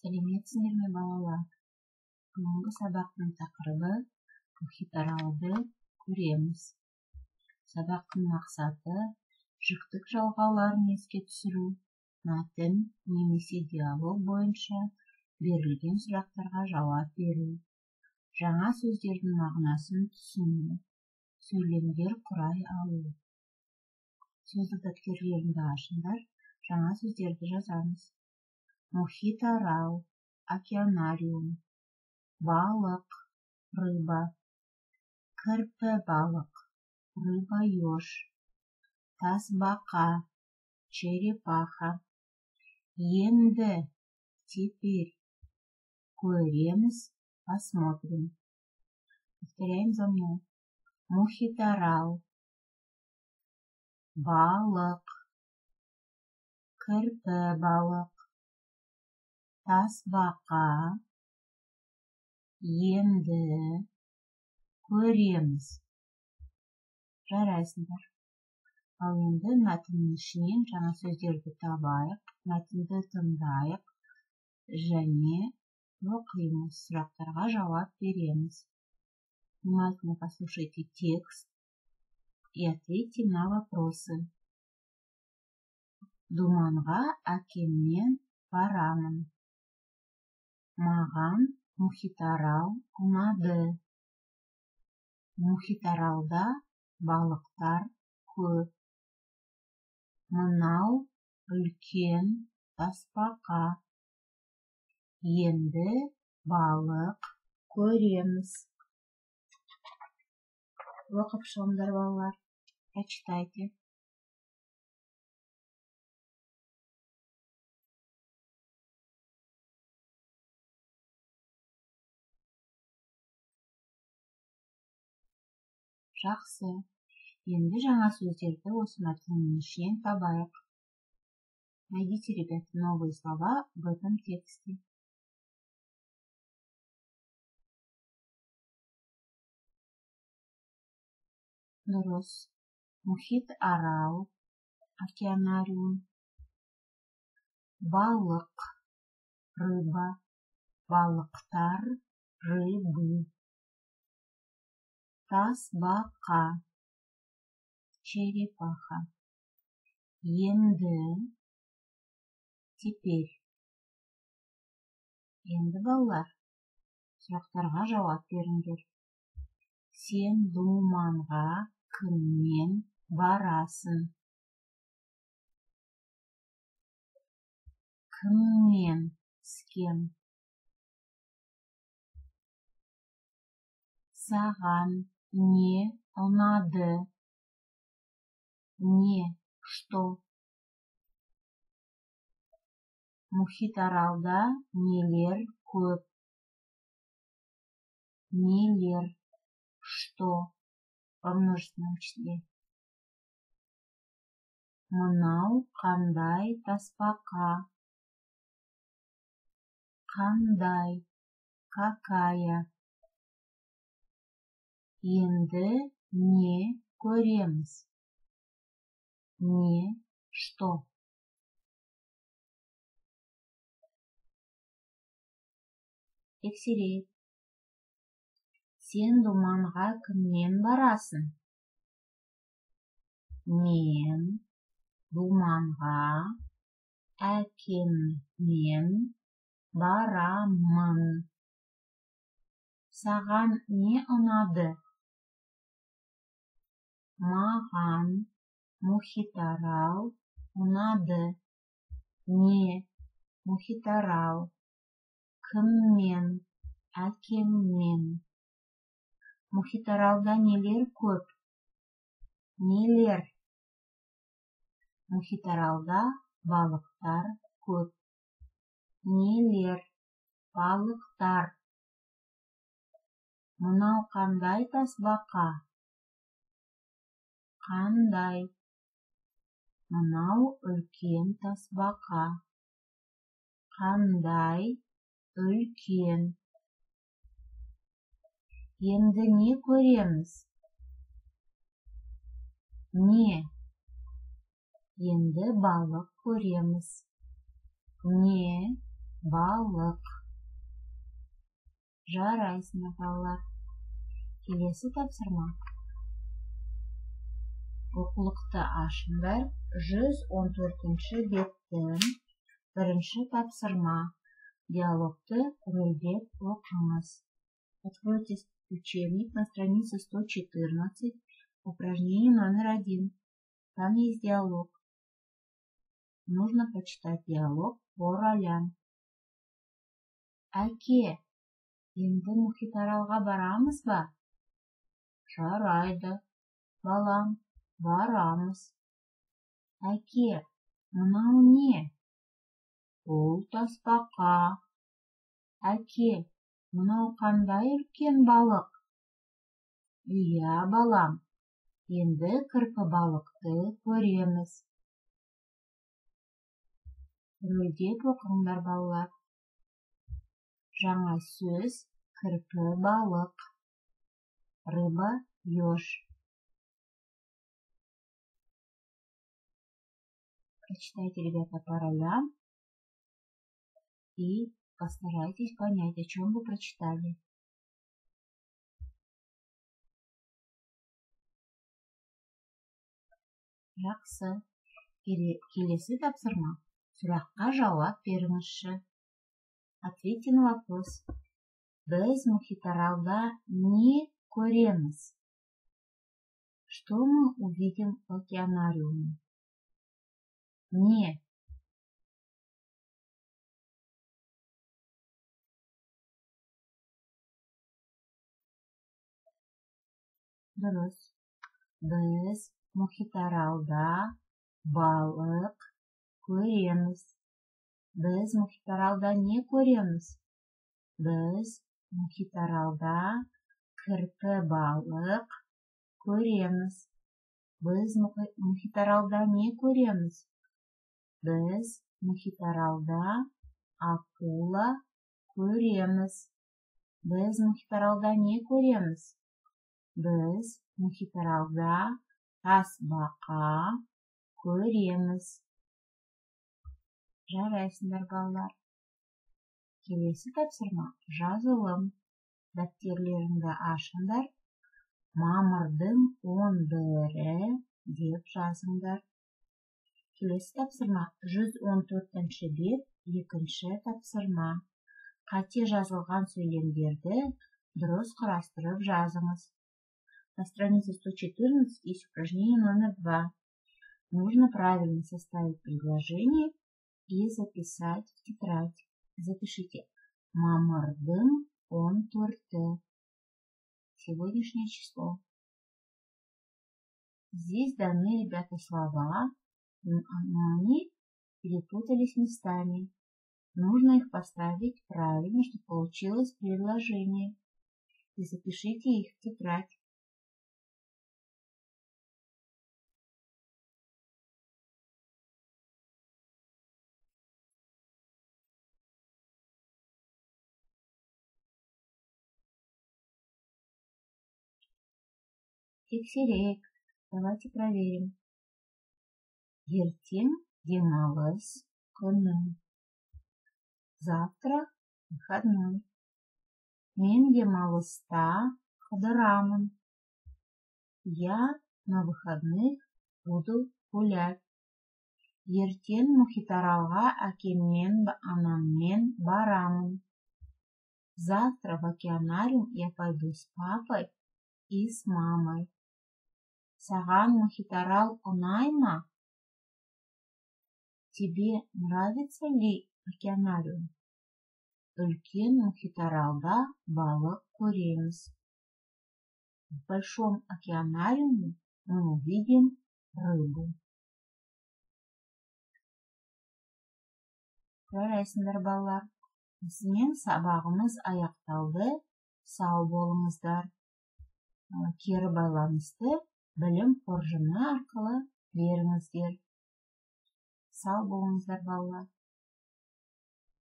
Сәлеметсіңдер ме, балалар? Бүгінгі сабақтың тақырыбы: мұхитаралды көреміз. Сабақтың мақсаты: жіктік жалғауларын еске түсіру, мәтін немесе диалог бойынша берілген сұрақтарға жауап беру, жаңа сөздердің мағынасын түсіну, сөйлемдер құрай алу. Сөздік дәптерлеріңді ашыңдар, жаңа сөздерді жазамыз. Мұхитарал, океанариум, балық, рыба, кірпі балық, рыба-еж, тасбақа, черепаха, енді, теперь, көреміз, посмотрим. Повторяем за мной. Мұхитарал, балық, кірпі балық, тасбақа, енді, көреміз. Жарайсыңдар. Ал енді мәтіннің ішінен жаңа сөздерді табайық, мәтінді тыңдайық және оқимыз, сұрақтарға жауап береміз. Внимательно послушайте текст и ответьте на вопросы. Думанға әкеммен барамын. Маған мұхитарал ұнады. Мұхитаралда балықтар көп. Мынау үлкен тасбақа. Енді балық көреміз. Оқып шығыңдар, балалар. Прочитайте. Жақсы. Енді жаңа сөздерді осы мәтіннің ішінен табайық. Найдите, ребята, новые слова в этом тексте. Дұрыс. Мұхит арал, океанариум, балық, рыба, балықтар, рыбы, тасбақа, черепаха, енді, теперь. Енді, балалар, сұрақтарға жауап беріңдер. Сен думанға кіммен барасың? Кіммен, с кем? Саған не ұнады? Не, что? Мұхитаралда нелер көп? Нелер, что, во множественном числе. Мынау қандай тасбақа? Қандай, какая? Енді не көреміз? Не, что? Тексерейік. Сен думанға кіммен барасың? Мен думанға әкеммен барамын. Саған не ұнады? Маған мұхитарал ұнады. Не, мұхитарал. Кіммен? Әкеммен. Мұхитаралда нелер көп? Нелер? Мұхитаралда балықтар көп. Нелер? Балықтар. Мынау қандай тасбақа? Қандай? Мынау үлкен тасбақа. Қандай? Үлкен. Енді не көреміз? Не? Енді балық көреміз. Не? Балық. Жарайсыңдар, балалар. Келесі тапсырма. Оқулықты ашыңдар. 114-ші беттің бірінші тапсырма. Диалогты рөлдеп оқыңыз. Откройте учебник на странице 114, упражнение номер 1. Там есть диалог. Нужно прочитать диалог по ролям. Әке, енді мұхитаралға барамыз ба? Жарайды, балам, барамыз. Әке, мынау не? Бұл тасбақа. Әке, мынау қандай үлкен балық? Иә, балам, енді кірпі балықты көреміз. Рөлдеп оқыңдар, балалар. Жаңа сөз кірпі балық. Рыба еж. Прочитайте, ребята, по ролям и постарайтесь понять, о чем вы прочитали. Жақсы. Келесі тапсырма. Сұраққа жауап беріңізші. Ответьте на вопрос. Біз мұхитаралда не көреміз? Что мы увидим в океанариуме? Не. Дұрыс. Біз мұхитаралда балық көреміз. Біз мұхитаралда не көреміз? Біз мұхитаралда кірпі балық көреміз. Біз мұхитаралда не көреміз? Біз мұхитаралда акула көреміз. Біз мұхитаралда не көреміз? Біз мұхитаралда тасбақа көреміз. Жарайсыңдар, балалар. Келесі тапсырма жазылым. Дәптерлеріңді ашыңдар. Мамырдың 11-і деп жазыңдар. Келесі тапсырма 114-ші бет, екінші тапсырма. Қате жазылған сөйлемдерді дұрыс құрастырып жазыңыз. На странице 114 есть упражнение номер 2. Нужно правильно составить предложение и записать в тетрадь. Запишите. Мамырдың 14-і. Сегодняшнее число. Здесь даны, ребята, слова, но они перепутались местами. Нужно их поставить правильно, чтобы получилось предложение. И запишите их в тетрадь. Тексерейік. Давайте проверим. Ертең демалыс күні. Завтра выходной. Мен демалыста қыдырамын. Я на выходных буду гулять. Ертең мұхитаралға әкеммен, анаммен барамын. Завтра в океанариум я пойду с папой и с мамой. Саған мұхитарал ұнай ма? Тебе нравится ли океанариум? Үлкен мұхитаралда балық көреміз. В большом океанариуме мы увидим рыбу. Жарайсыңдар, балалар. Осымен сабағымыз аяқталды. Сау болыңыздар. Кері байланысты білім қоржыны арқылы беріңіздер. Сау болыңыздар, балалар.